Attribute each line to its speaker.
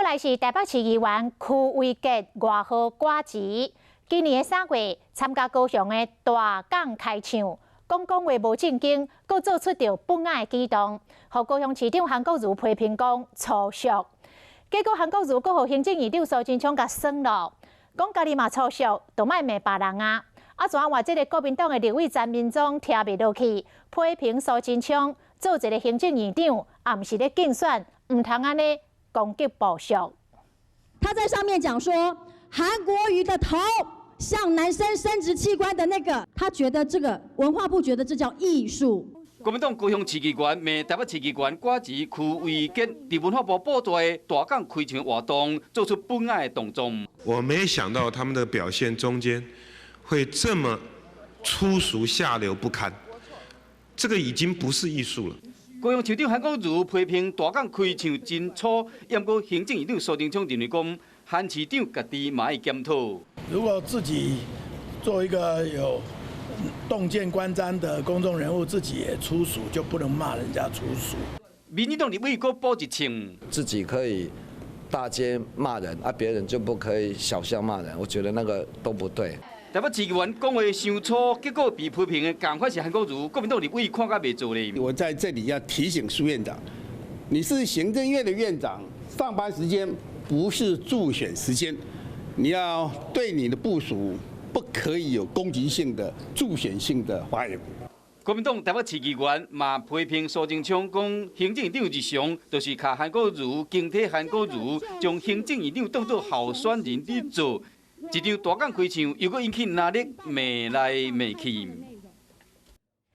Speaker 1: 來是台北市議員區維傑外號呱吉，今年的3月參加高雄的大港開唱，講講話無正經，閣做出著不雅的舉動，予高雄市長韓國瑜批評講粗俗。結果韓國瑜閣予行政院長蘇貞昌共耍囉，講家己嘛粗俗，就莫罵別人啊！啊，怎換這个國民黨的立委陳明忠聽袂落去，批評蘇貞昌做一个行政院長，也毋是咧競選，毋通按呢攻擊部屬。
Speaker 2: 他在上面講說，韓國瑜的頭像男生生殖器官的那個，他覺得這個文化部覺得這叫藝術。
Speaker 3: 國民黨高雄市議員罵台北市議員呱吉區維傑，佇文化部補助的大港開唱活動，做出不雅的動作。
Speaker 4: 我沒想到他們的表現中間會這麼粗俗下流不堪，這個已經不是藝術了。
Speaker 3: 高雄市長韓國瑜批評大港開唱真粗，毋過行政院長蘇貞昌認為講，韓市長家己嘛愛檢討。
Speaker 5: 如果自己做一個有洞見觀瞻的公眾人物，自己也粗俗，就不能罵人家粗俗。
Speaker 3: 民進黨立委閣補一槍，
Speaker 6: 自己可以大街罵人，啊，別人就不可以小巷罵人，我覺得那個都不對。
Speaker 3: 台北市議員講話傷粗，結果被批評的仝款是韓國瑜，國民黨立委看甲袂做咧。
Speaker 7: 我在這裡要提醒蘇院長，你是行政院的院長，上班時間不是助選時間，你要對你的部屬不可以有攻擊性的助選性的發言。
Speaker 3: 國民黨台北市議員嘛批評蘇貞昌講，行政院長日常就是共韓國瑜，攻擊韓國瑜，將行政院長當作候選人佇做。一場大港開唱，又閣引起藍綠罵來罵去。